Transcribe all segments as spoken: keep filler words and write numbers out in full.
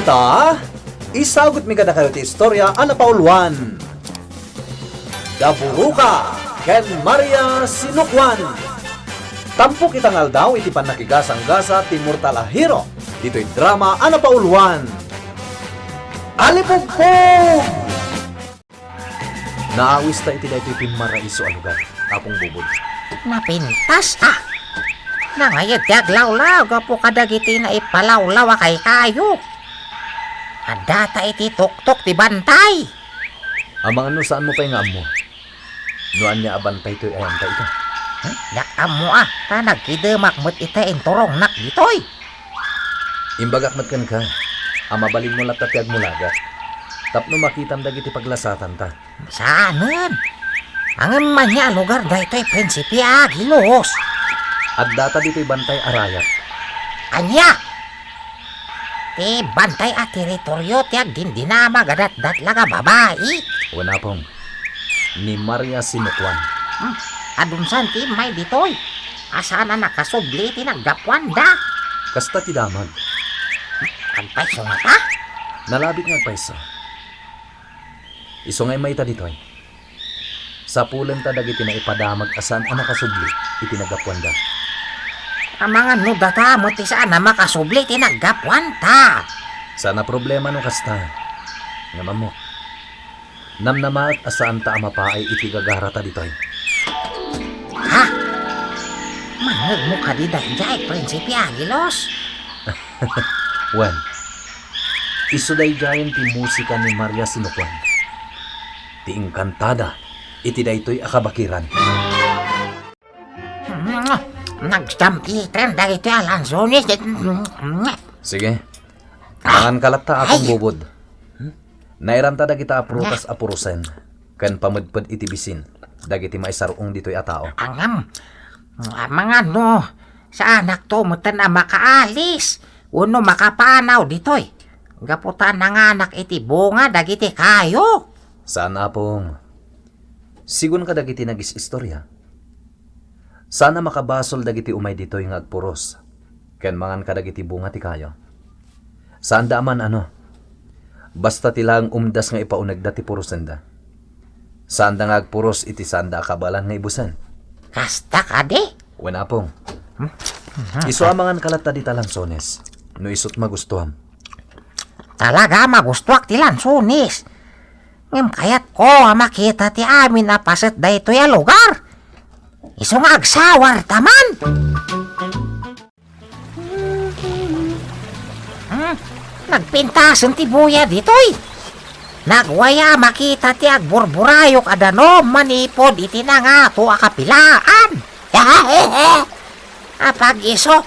Ta, isagutmi kadakayo ti istorya a napauluan. Daburuka ken Maria Sinukuan. Tampok ita nga aldaw iti pannakigasang-gasa ti mortal a hero ditoy drama a napauluan. Alipugpog! Naawista iti daytoy pimmaraiso a lugar, Apong Bubod. Napintas, a! Nangayed ti aglawlaw gapu kadagiti naipalawlaw a kaykayo. Addata iti tuktok ti bantay. Amangan no saanmo pay nga ammo no ania a bantay toy ayanta ita. Hmm? Diak ammo, a, ta nagkidemak met ita inturongnak ditoy. Imbagak met kenka a mabalinmo latta ti agmulagat tapno makitam dagiti paglasatanta. Saanen. Ngem ania a lugar daytoy, Prinsipe Aguilos? Addata ditoy bantay a rayat. Ania? Ti bantay a teritorio ti agdindinamag a datdatlag a babai? Wen, Apong. Ni Maria Sinukuan. Hmm, adunsan ti immay ditoy a saan a nakasubli iti naggapuanda. Kasta ti damag. Agpayso ngata? Nalabit nga agpayso. Isu nga immayta ditoy, sapulenta dagiti naipadamag a saan a nakasubli iti naggapuanda. Amangan no data met ti saan a makasubli iti naggapuanta. Saan a problema no kasta. Ngem ammok, namnamaek a saanta a mapaay iti gagarata ditoy. Ha? Mangngegmo kadi daydiay, Prinsipe Aguilos? Wen, isu daydiayen ti musika ni Maria Sinukuan, ti engkantada iti daytoy a kabakiran. Nagsam-iten dagiti a lansones. Sige. Mangan ka latta, Apong Bubod. Nairanta dagita a prutas a purosen ken pamedped iti bisin dagiti maisar-ong ditoy a tao. Ngem, amangan no saanakto metten a makaalis wenno makapanaw ditoy gapu ta nanganak iti bunga dagiti kayo. Saan, Apong. Sigun kadagiti nagis-istorya, saan a makabasol dagiti umay ditoy nga agpuros ken mangan kadagiti bunga ti kayo. Saanda a man-ano. Basta ti laeng umdas nga ipaunegda ti purosenda. Saanda nga agpuros iti saanda a kabaelan nga ibusen. Kasta kadi? Wen, Apong. Hmm? Isu a mangan ka latta dita lansones, no isut' magustuam. Talaga a magustuak ti lansones. Ngem kayatko a makita ti amin a paset daytoy a lugar. Isu nga agsawarta man. Hmm? Nagpintasen ti buya ditoy. Nagwaya a makita ti agburburayok a danum manipud iti nangato a kapilaan. Apag-isu,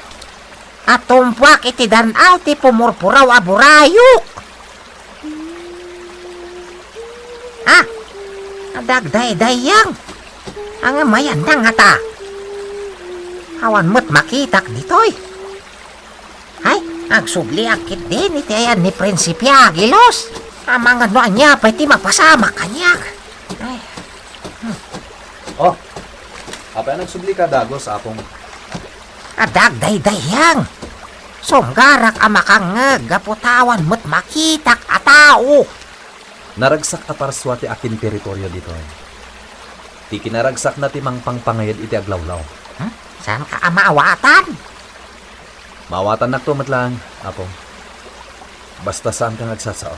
atumpuak iti dan-aw ti pumurpuraw a burayok. Ah, adagdaydayyang. Angamayan na ngata. Awan met makitak ditoy. Ay, agsubliak ketdin iti ayan ni Prinsipe Aguilos. Amangan no ania pay ti mapasamak kaniak. Ay. Oh, apay a nagsublika dagus, Apong? Adagdaydayyang. Sumgarak a makangngeg gapu ta awan met makitak a tao. Naragsak a parsua ti akin-teritorio ditoy. Ti kinaragsakna ti mangpangpangayad iti aglawlaw. Hmm? Saanka a maawatan? Maawatannakto met laeng, Apong. Basta saanka nga agsasao.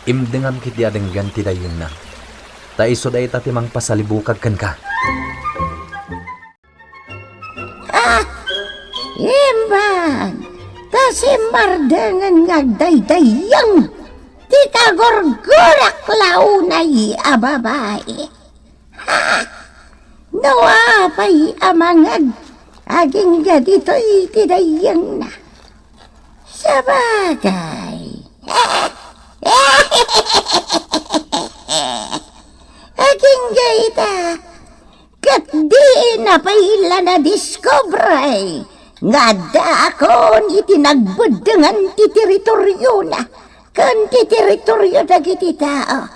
Imdengam ketdi a denggen ti dayyengna. Ta isu dayta ti mangpasalibukag kenka. Ah! Imbag ta simmardengen nga agdaydayyang ti kagurgurak la unay a babai. Ha! No apay a mangngeg, agingga ditoy ti dayyengna. Sabagay. Agingga ita, ket dina pay la nadiskubre nga addaakon iti nagbeddengan ti teritoriona ken ti teritorio dagiti tao.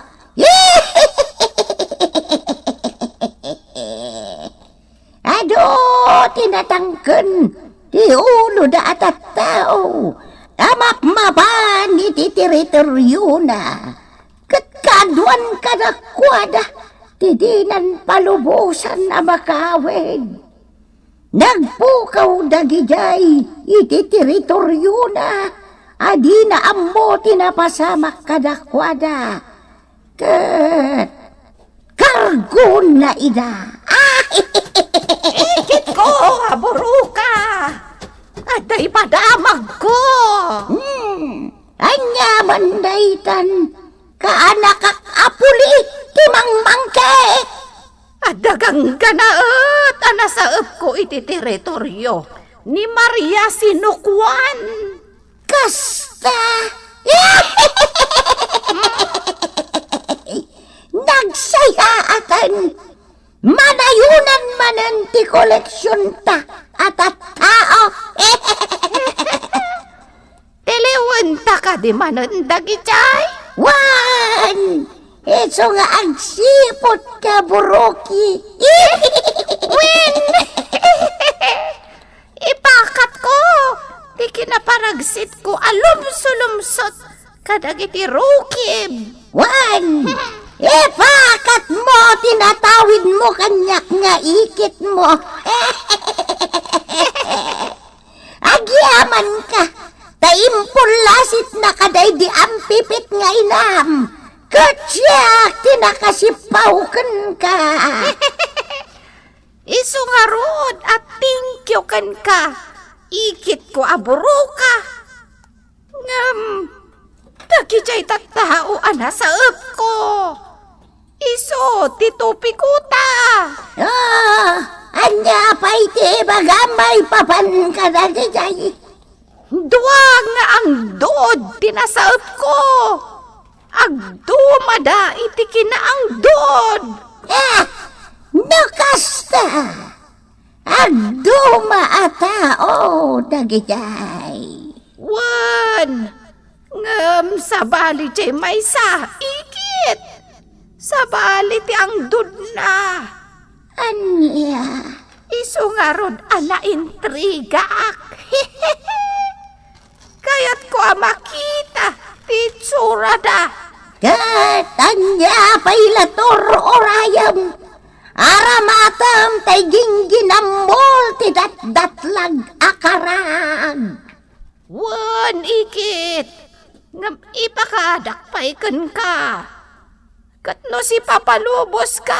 Adu ti natangken ti uloda a tattao, a mapmapan iti teritoriona, ket kaaduan kadakuada ti dinan palubosan a makawid. Nagpukaw dagidiay iti teritoriona a dina ammo ti napasamak kadakuada. Ket kargona ida. Ikitko a buroka! Adda ipadamagko! Hmm, ania man daytan? Kaanakak a puli ti mangmangkit! Adda gangganaet a nasaepko iti teritorio ni Maria Sinukuan. Kasta? Nagsayaaten! Manayonan manen ti koleksionta a tattao! Tiliwenta kadi manen dagijay? Wen! Isu nga agsiput ka, Buruki! Wen! Ipakatko ti kinaparagsetko a lumsulumsot kadagiti rukib. Wen, ipakatmo ti natawidmo kaniak nga ikitmo. Agyamanka, ta impullasitnaka daydi ampipit nga inam, ket siak ti nakasippaw kenka. Isu ngarud a thank you kenka, ikitko a buroka. Ngem, dagijay tattao a nasaepko, isu ti topikota. Ah, ania pay ti ibagam maipapan kadagijay? Dua nga angdud ti nasaepko. Agdumada iti kinaangdud. Ah, no kasta, agduma a tao dagijay. Wen, ngem sabali ti maysa, ikit. Sabali ti angdudna. Ania? Isu ngarud a naintrigaak. Kayatko a makita ti itsurada. Ket ania pay la tur-urayem? Aramatem tay gingginammol ti datdatlag a karag. Wen, ikit, ngem ipakadak pay kenka. Ket no sipapaluboska,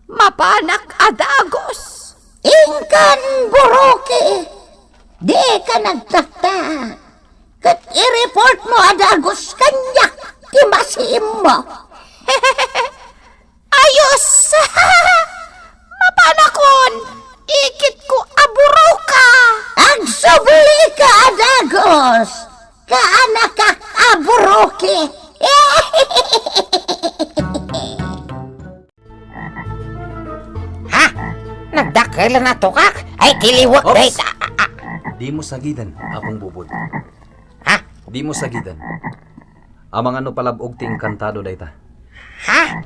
mapanak a dagus. Inkan, Buruki, dika nagtaktak, ket i-report mo a dagus kaniak ti masiimmo. Ayos! Mapanakon, ikitko a buroka! Agsublika a dagus, kaanakak a buruki! Ha? Nagdakkel a tukak? Ay, tiliwek. Ops! Dayta, a, a. Dimo sagiden, Apong Bubod. Ha? Dimo sagiden. Amangan no palab-og ti engkantado dayta. Ha?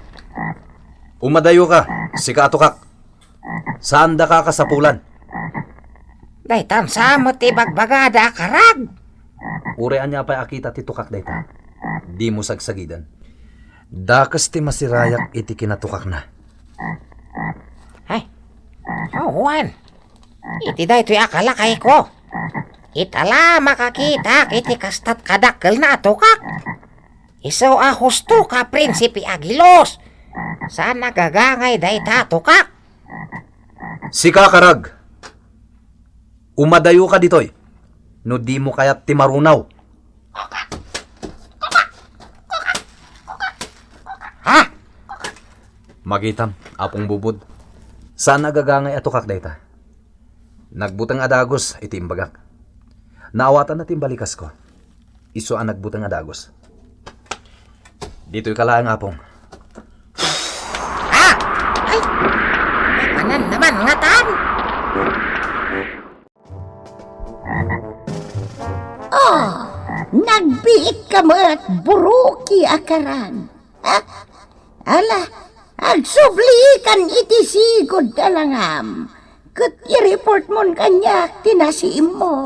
Umadayoka, sika a tukak. Saandaka a kasapulan. Daytan sa met ti ibagbagada a karag. Uray ania pay a kita ti tukak dayta, dimo sagsagiden. Dakes ti masirayak iti kinatukakna. Ay, awan. Iti daytoy a kalakayko, ita la makakitak iti kastat kadakkelna a tukak. Isu a husto ka, Prinsipe Aguilos. Saan a gagangay dayta a tukak. Sika, karag. Umadayoka ditoy, no dimo kayat ti marunaw. Ha? Magitam, Apong Bubod. Saan a gagangay a tukak dayta. Nagbuteng a dagus iti imbagak. Naawatanna ti imbalikasko. Isu a nagbuteng a dagus. Ditoyka laeng, Apong. Ah! Ay! Mapanan naman ngatan! Oh, nagbiitka met, buruki a karag. Ah, ala, agsublikan iti sigud a langam, ket i-report mon kaniak ti nasiimmo.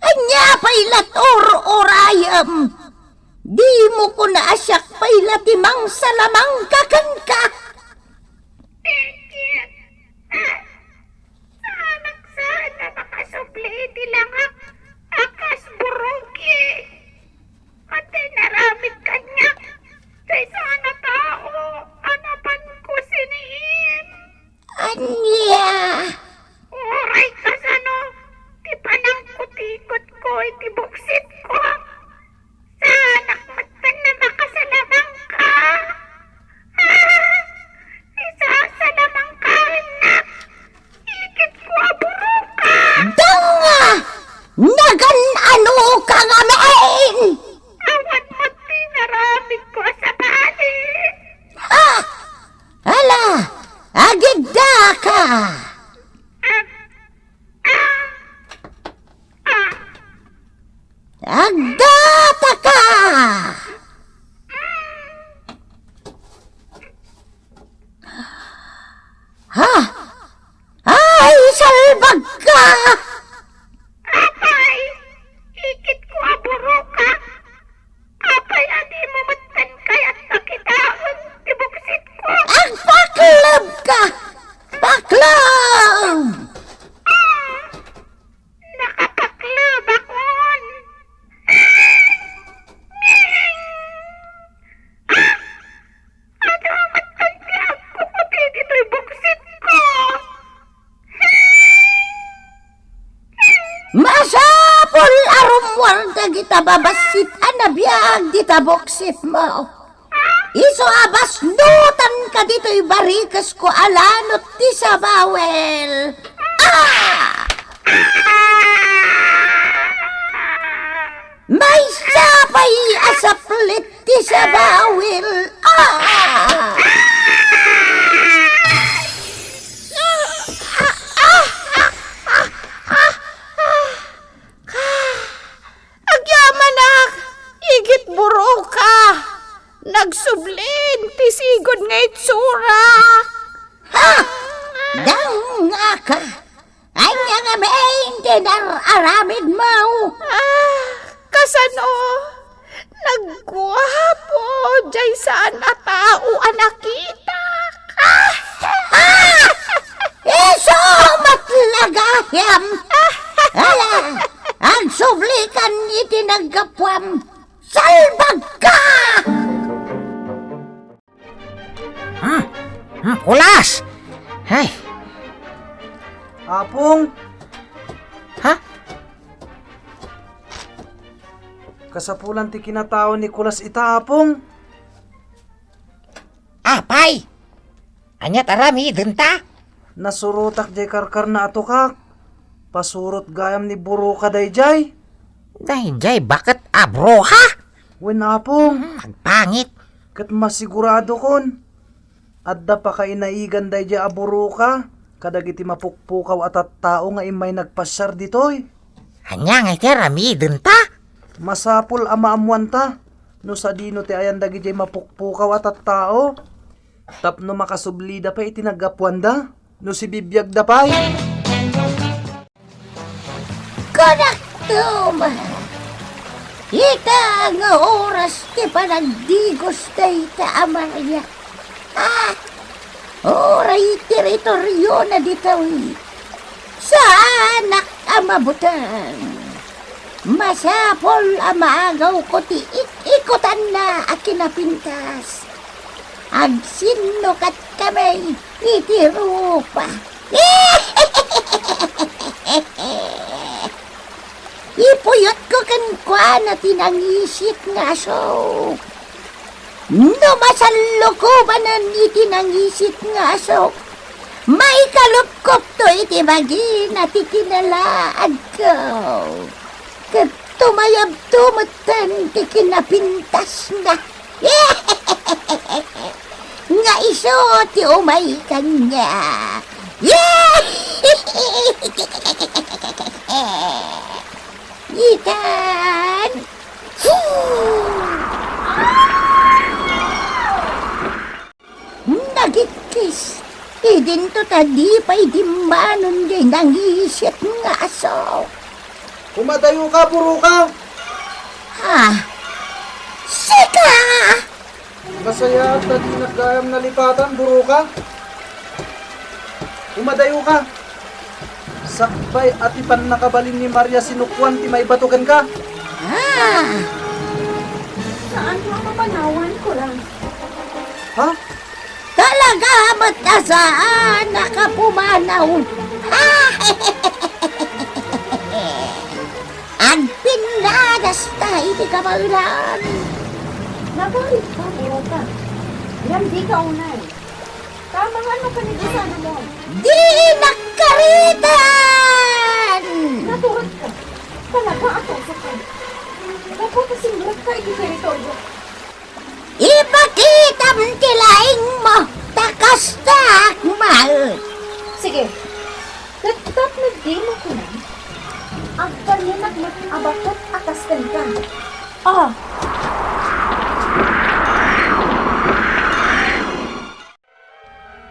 Ania pay la ti ur-urayem? Dimo kuna a siak pay la ti mangsalamangka kenka? Ikit. Saanak saan a makasubli iti langak a kas buruki. Ket inaramid kaniak ti saan a tao a napanko siniim. Ania? Uray kasano ti panangkutikotko iti buksitko. Saanak metten a makasalamangka. Ah! Isasalamangkaennak. Ikitko a buruka. Danga! Nagan-anoka ngamin! Awan met ti inaramidko a sabali. Ha! Ala, agiddaka! Ah! Ah! Ah! Agdataka! Ha? Ay, salbagka! Apay, ikitko a buruka. Apay a dimo metten kayat a kitaen ti buksitko? Agpaklebka! Pakleb! Ah! Nakapaklebakon. Ah! Adu met ti agkukuti ditoy buksitko. Masapul a rummuar dagita babassit a nabiag dita buksitmo. Isu a basnutanka ditoy barikesko a lanot ti sabawel. Ah! Maysa pay a saplit ti sabawel. Ah! Agyamanak, igit buruka, nagsublin ti sigud nga itsurak. Ha! Dangngaka! Ania ngamin ti nar-aramidmo? Ah, kasano? Nagguapo, jay saan a tao a nakitak. Ah! Ah! Isu met la gayam! Ala, agsubli kan iti naggapuam. Salbagka! Hmm? Hmm, Kulas! Ay! Apong! Ha? Kasapulan ti kinatao ni Kulas ita, Apong. Apay! Ania ti aramidenta? Nasurotak jay karkarna a tukak. Pasurot gayam ni buruka dayjay. Dayjay baket a bruha? Wen, Apong. Hmm, agpangit. Ket masiguradokon, adda pakainaigan dayjay a buruka kadagiti mapukpukaw a tattao nga immay nagpassiar ditoy. Ania ngay ti aramidenta? Masapul a maammoanta no sadino ti ayan dagidiay mapukpukaw a tattao tapno makasublida pay iti naggapuanda no sibibiagda pay. Kunakto man, ita nga oras ti panagdigos dayta a Maria. Ah, uray teritoriona ditoy. Saanak a mabuteng. Masapul a maagawko ti ik-ikutanna a kinapintas. Agsinnukat kami iti rupa. Ipuyotko kenkuana ti nangisit nga asok. No masallukobanen iti nangisit nga asok, maikalupkopto iti bagina ti kinalaadko. Ket tumayabto metten ti kinapintasna. Nga isu ti umay kaniak. Itan! Nagikkis, idinto ta di pay dimmanon jay nangisit nga asok. Umadayo ka, Buruka! Ah, sika! Masayaat ta dinak gayam nalipatan, Buruka. Umadayo ka. Sakbay a ti pannakabalin ni Maria Sinukuan ti maibato kenka. Ah! Saan nga mapanawan ko lang. Ha? Talaga met a saan a kapumanaw. Ah! Agpinnadasta iti kabaelan. Nagarit ka, Buruka. Ngem dika unay. Tama nga no kanibusan mo. Dinak karitan! Natured ka. Talaga a tusa ka. Gapu ta simrek ka iti teritoryo. Ipakitam ti laingmo, ta kastaak met. Sige. Ket tapno dimo kunam, agballinak met a baket a kas kenka. Ah!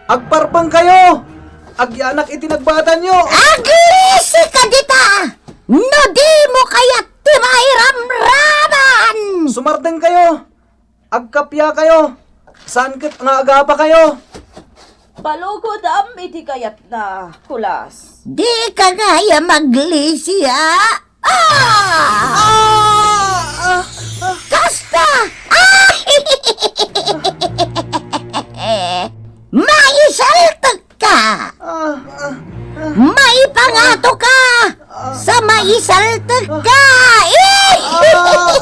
Agparbengkayo! Agyanak iti nagbatanyo! Aglisi ka dita! No dimo kayat ti mairamraman! Sumardengkayo! Agkapiakayo! Saan ket nga agapakayo! Balugodam iti kayatna, Kulas. Dika gayam aglisi, ah! Ah! Ah! Ah! Ah! Kasta! Ah! Maisaltek ka! Ah! Ah! Ah! Maipangato ka! Ah! Sa maisaltek ka! Ah! Ah!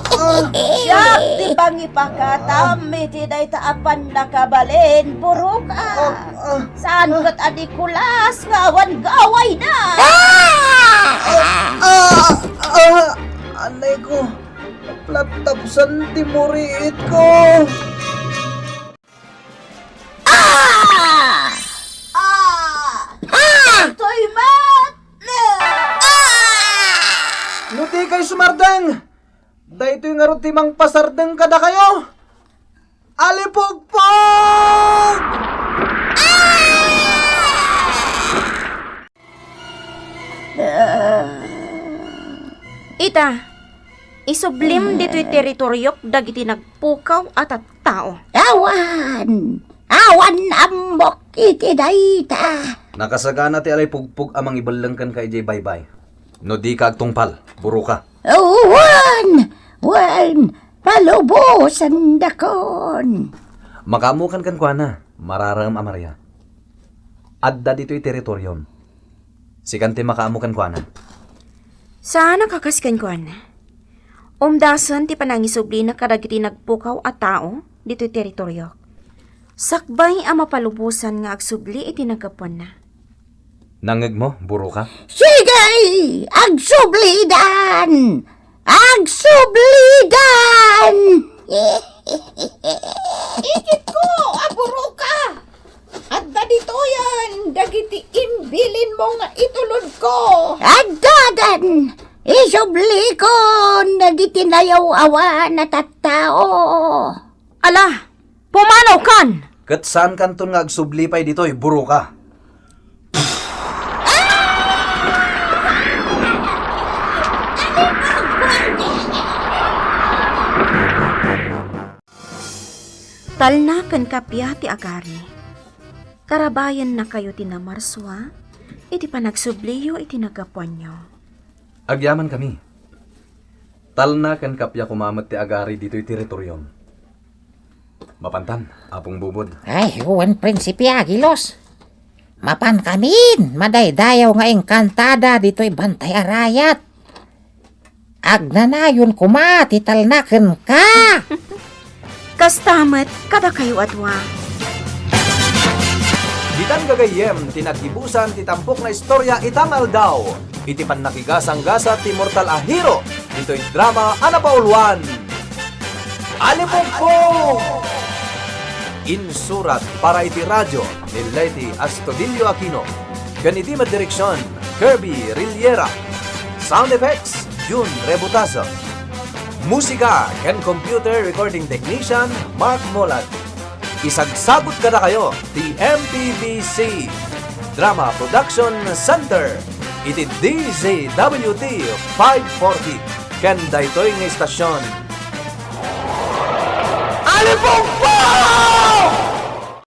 Siak ti pangipakatam iti dayta a pannakabalin, Buruka. Ah! Ah! Saan ket a di Kulas nga awan gawayna? Ah! Ah! Ah! Anay ko, plattapsan ti muriit ko. Ah! Ah! Ah! Toy met! Ah! No di kayo sumardeng, daytoy ngarud ti mangpasardeng kadakayo. Alipugpog! Ita, isublim ditoy teritoriok dagiti nagpukaw a tattao. Awan! Awan ammok iti dayta. Nakasagana ti alipugpog a mangibelleng kenka idiay baybay. No dika agtungpal, Buruka. Wen! Wen! Palubosandakon! Makaammokan kenkuana, mararaem a Maria. Adda ditoy teritoriom. Sikan ti makaammo kenkuana. Saan a kakas kenkuana. Umdasen ti panangisublina kadagiti nagpukaw a tao ditoy teritoriok. Sakbay a mapalubosan nga agsubli iti naggapuanna. Nangngegmo, Buruka? Sige! Agsublidan! Agsublidan! Ikitko a Buruka! Adda ditoyen dagiti imbilinmo nga itulodko! Addadan! Isublikon dagiti nayaw-awan a tattao! Ala, pumanawkan! Ket saankanton nga agsubli pay ditoy, Buruka. Talna ken kappia ti agari. Tarabayennakayo ti namarsua iti panagsubliyo iti naggapuanyo. Agyamankami. Talna ken kappia koma met ti agari ditoy teritoriom. Mapantan, Apong Bubod. Ay, wen, Prinsipe Agilos. Mapankamin madaydayaw nga engkantada ditoy bantay a rayat. Agnanayon koma ti talna kenka. Kasta met kadakayo a dua. Ditan gagayyem ti naggibusan ti tampok nga istorya ita nga aldaw. Iti pannakigasanggasat ti mortal a hero ditoy drama a napauluan, Alipugpog! Insurat para iti radio ni Leti Astudillo Aquino ken iti met direksion, Kirby Rillera. Sound effects, Jun Rebutazo. Musika ken computer recording technician, Mark Molan. Isagsagut kadakayo ti M P B C Drama Production Center. iti D Z W T five forty ken daytoy nga istasion. Alipukkon!